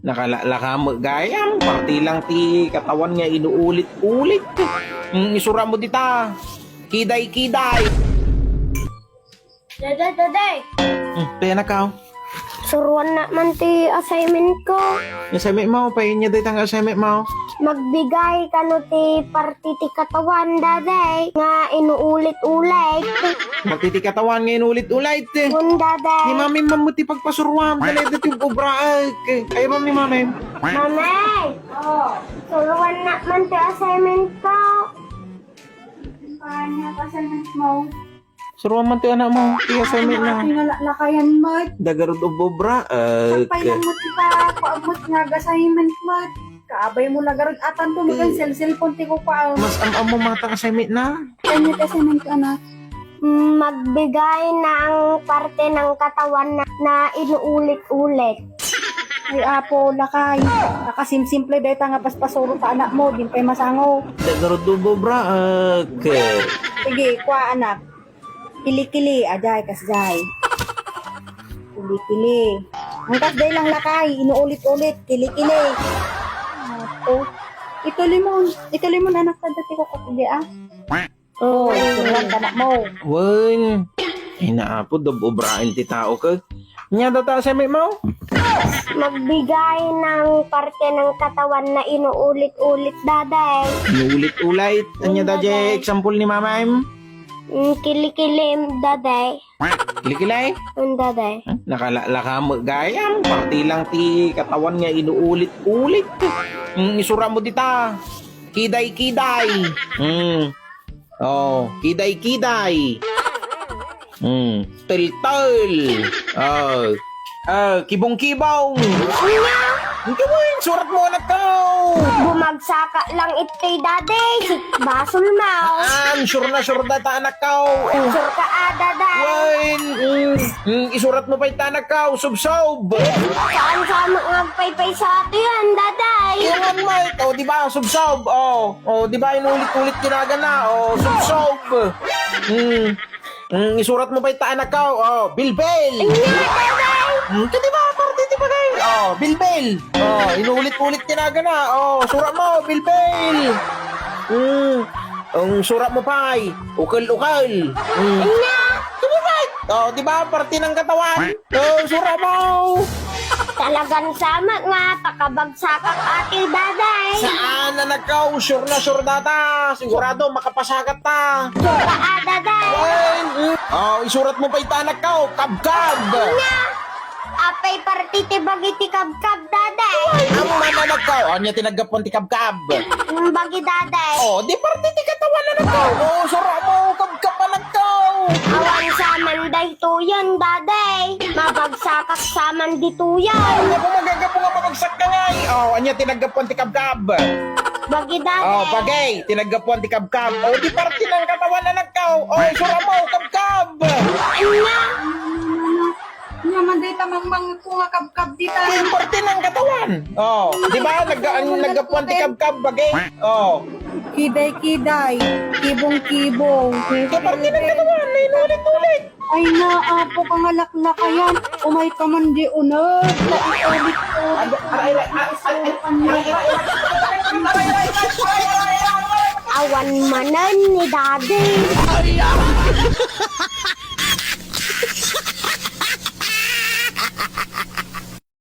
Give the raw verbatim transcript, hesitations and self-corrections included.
Nakalaklaka met gayam, parte lang ti katawan nga inuulit-ulit. Mm, isura mo dita. Kiday, kiday. Dada, dada. Hmm, kaya na ka, oh. Suruan na man ti assignment ko. Assignment mo, painnya dayta nga assignment mo. Magbigay kano ti parte ti katawan, daday, nga inuulit-ulit. Parte ti katawan nga inuulit-ulit. Wen, daday. Ni mami man mo ti pagpasuruam, dala dati obraek. Ay, mami, mami. Mami! Oh. Suruan na man ti assignment ko. Paano ti assignment mo? Suruan man ti anak mo, ti assignment na. Ay, nga la-, lakayan met. Dagarud obraek. Sakbay lang met ti pa, kuan met nga assignment met. Kaabay mo lagarud atan to, magan cellphone ti kukuan. Mas am-am mo mata assignment na. Kanya ti assignment ko, anak. Mm, magbigay ng parte ng katawan na, na inuulit-ulit. Ay, apo, lakay. Nakasimsimple dayta nga paspasuro ta anak mo, di pay masango. Dagarud obraek. Sige, kua, anak. Kili-kili, ajay, kasjay. Kili-kili. Ang kasjay lang lakay, inuulit-ulit, kili-kili. Apo. Ituloy mo, ituloy mo, anak, kada ti kukuan, ah. Oh, suruan ta anak mo. Wen. Ay, naapo, dagarud obraek ti tao ka. Nya data sa may mo? Magbigay ng parte ng katawan na inuulit-ulit, daday. Inuulit-ulit. Anya, daday, example ni mama, em? Mm, kili-kili, daday. Kili-kili? Mm, daday. Nakalaklaka mo gayam. Parte lang ti katawan nga inuulit-ulit. Mm, isura mo dita. Kiday-kiday. Mm. Oh, kiday-kiday. Hmm, teltel. Oh. Ah, kibong-kibong. Anya? Ikaw, surat mo, anak ko. Bumagsaka lang iti, daday. Si basol mo. An, sure na sure data, anak ko. Sure ka, ah, daday. Wen, mm, mm, isurat mo pa ita, anak ko. Subsob. Saan sa mga agpaypay sa ato yan, daday? Yan, Mike. Oh, di ba? Subsob. Oh. Oh, di ba inulit-ulit kinagana? Oh, subsob. Hmm. Hmm, isurat mo pa ita, anak ko. Oh, bilbil. Anya, daday? Hmm, ka di ba? Parte ti bagay. Oh, bilbil. Oh, inulit-ulit kinagana. Oh, surat mo, bilbil. Hmm. Ang surat mo pa ay ukel-ukel. Hmm. Anya? Ka di ba? Oh, di ba? Parte ng katawan. Oh, sura mo! Talagan sama nga, pakabagsakak ati, daday. Saan, anak ko? Sure na sure data. Sigurado, makapasakat ta. Sure ka, ah, daday. Ay, mm. Oh, isurat mo pa ita, anak ko. Kabkab. Anya? Apay parte ti bagi ti kabkab, daday? Ang man, anak ko. Anya ti naggapuan ti kabkab? Mm, bagi, daday. Oh, di parte ti katawan, anak ko. Oh, sura mo, kabkab, anak ko. Awan sa man, day. Tuyan, daday. Mabagsakak sa man dituyan. Anya ko magagapu nga mabagsak ka ngay? Oh, anya ti naggapuan ti kabkab? Bagi, daday. Oh, bagay, ti naggapuan ti kabkab. Oh, di parte ng katawan, anak ko. Oh, sura mo, kabkab. Anya? Anya man dayta mangmangko nga kabkab dita. Di parte ng katawan. Oh, di ba? Nag-, ang naggapuan ti kabkab, bagay. Oh. Kiday-kiday, kibong-kibong. Di parte ng katawan, na inulit-ulit. Ay na, apo ka nga laklakayan. Umay ka man di uneg. Naisulit ko. Awan manen ni Daddy.